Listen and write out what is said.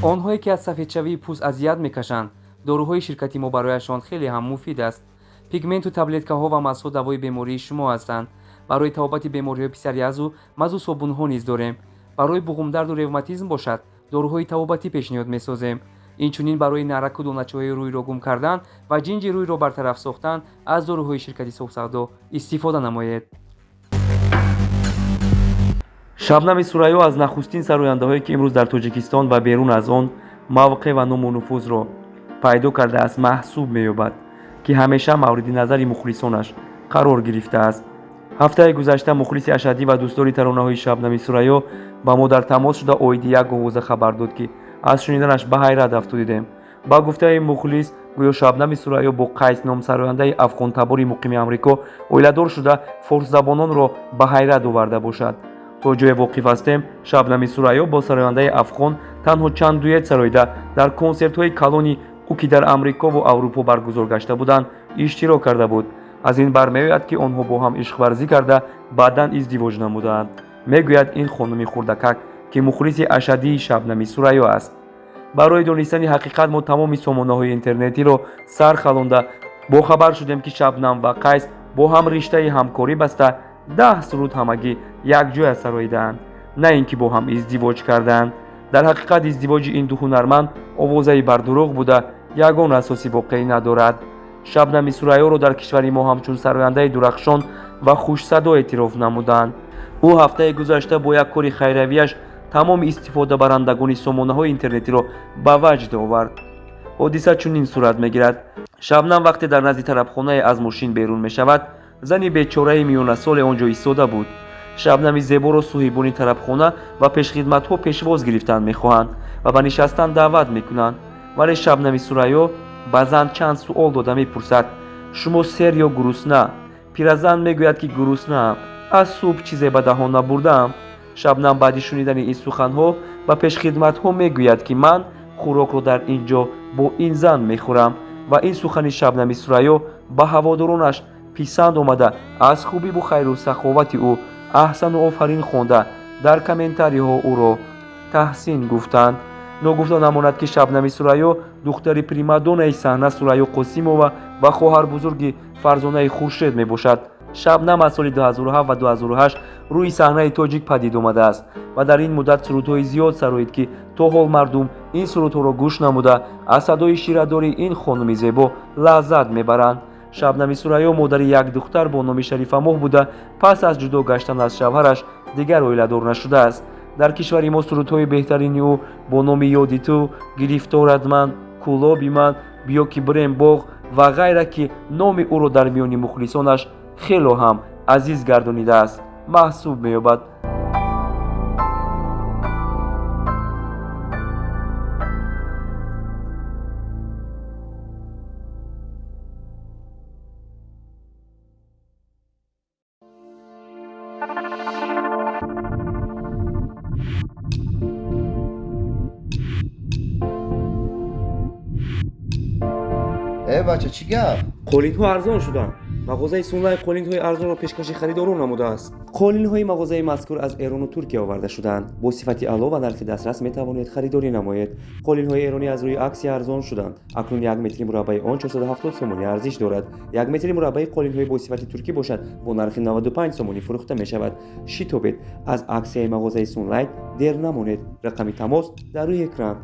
Онҳое ки аз сафедшавии пӯст азият мекашанд, доруҳои ширкати мо барояшон хеле ҳам муфид аст. Пигменту таблеткаҳо ва мазҳо давои бемории шумо ҳастанд. Барои табобати бемориҳои псориазу мазу собунҳо низ дорем. Барои буғумдарду ревматизм бошад, доруҳои табобатӣ пешниҳод месозем. Инчунин барои нараку доначаҳои рӯйро гум кардан ва ҷинҷи рӯйро бартараф сохтан аз доруҳои ширкати Софсавдо истифода намоед. Шабнами Сурайё аз нахустин сарояндаҳое, ки имрӯз дар Тоҷикистон ва берун аз он мавқеъ ва ному нуфузро пайдо кардааст, маҳсуб меёбад, ки ҳамеша мавриди назари мухлисонаш қарор гирифтааст. Ҳафтаи гузашта мухлиси ашаддӣ ва дӯстдори таронаҳои Шабнами Сурайё ба мо дар тамос шуда, оиди як овоза хабар дод, ки аз шуниданаш ба ҳайрат афтодидем. Ба гуфтаи мухлис, гӯё Шабнами Сурайё бо Қайс ном сарояндаи афғонтабори муқими Амрико оиладор шуда, форсзабононро ба ҳайрат оварда бошад. То ҷое воқиф ҳастем, Шабнами Сурайё бо сарояндаи афғон танҳо чанд дуэт сароида, дар консертҳои калони ӯ, ки дар Амрикову Аврупо баргузор гашта буданд, иштирок карда буд. Аз ин бармеояд, ки онҳо бо ҳам ишқварзӣ карда, баъдан издивоҷ намудаанд, мегӯяд ин хонуми хурдакак, ки мухлиси ашаддии Шабнами Сурайё аст. Барои донистани ҳақиқат мо тамоми сомонаҳои интернетиро сар халонда, бохабар шудем, ки Шабнам ва Қайс бо ҳам риштаи ҳамкорӣ баста, 10 суруд ҳамагӣ якҷоя сароидаанд, на ин ки бо ҳам издивоҷ кардаанд. Дар ҳақиқат, издивоҷи ин ду ҳунарманд овозаи бардурӯғ буда, ягон асоси воқеӣ надорад. Шабнами Сурайёро дар кишвари мо ҳамчун сарояндаи дурахшон ва хушсадо эътироф намуданд. Ӯ ҳафтаи гузашта бо як кори хайравияш тамоми истифодабарандагони сомонаҳои интернетиро ба ваҷд овард. Ҳодиса чунин сурат мегирад. Шабнам вақте дар назди тарабхонае аз мошин берун мешавад, зани бечораи миёнасоле он ҷо истода буд. Шабнами зеборо соҳибони тарабхона ва пешхидматҳо пешвоз гирифтан мехоҳанд ва ба нишастан даъват мекунанд, вале Шабнами Сурайё ба зан чанд суол дода мепурсад: «Шумо сер ё гурусна?» Пиразан мегӯяд, ки «Гуруснаам, аз субҳ чизе ба даҳон набурдаам». Шабнам баъди шунидани ин суханҳо ба пешхидматҳо мегӯяд, ки «Ман хӯрокро дар ин ҷо бо ин зан мехӯрам». Ва ин сухани Шабнами Сурайё ба ҳаводоронаш писанд омада, аз хубиву хайру саховати ӯ аҳсану офарин хонда, дар комментариҳо ӯро таҳсин гуфтанд. Ногуфта намонад, ки Шабнами Сурайё духтари примадонаи саҳна Сурайё Қосимова ва хоҳарбузурги Фарзонаи Хуршед мебошад. Шабнам аз соли 2007 ва 2008 рӯи саҳнаи тоҷик падид омадааст ва дар ин муддат сурудҳои зиёд сароид, ки то ҳол мардум ин сурудҳоро гӯш намуда, аз садои ширадори ин хонуми зебо лаззат мебаранд. Шабнами Сурайё модари як духтар бо номи Шарифамоҳ буда, пас аз ҷудо гаштан аз шавҳараш дигар оиладор нашудааст. Дар кишвари мо сурудҳои беҳтарини ӯ бо номи «Ёди ту», «Гирифторат ман», «Кӯлоби ман», «Биё ки бирем боғ» ва ғайра, ки номи ӯро дар миёни мухлисонаш хело ҳам азиз гардонидааст, маҳсуб меёбад. Э, бача, чӣ гап? Қолинҳо арзон шуданд. Мағозаи Сунлайт қолинҳои арзонро пешкаши харидорон намудааст. Қолинҳои мағозаи мазкур аз Эрону Туркия оварда шудаанд. Бо сифати аъло ва нархи дастрас метавонед харидорӣ намоед. Қолинҳои эронӣ аз рӯи аксия арзон шуданд. Акнун 1 метри мураббаи он 470 сомонӣ арзиш дорад. 1 метри мураббаи қолинҳои бо сифати туркӣ бошад, бо нархи 95 сомонӣ фурӯхта мешавад. Шитобед, аз аксияи мағозаи Сунлайт дер намонед. Рақами тамос дар рӯи экран.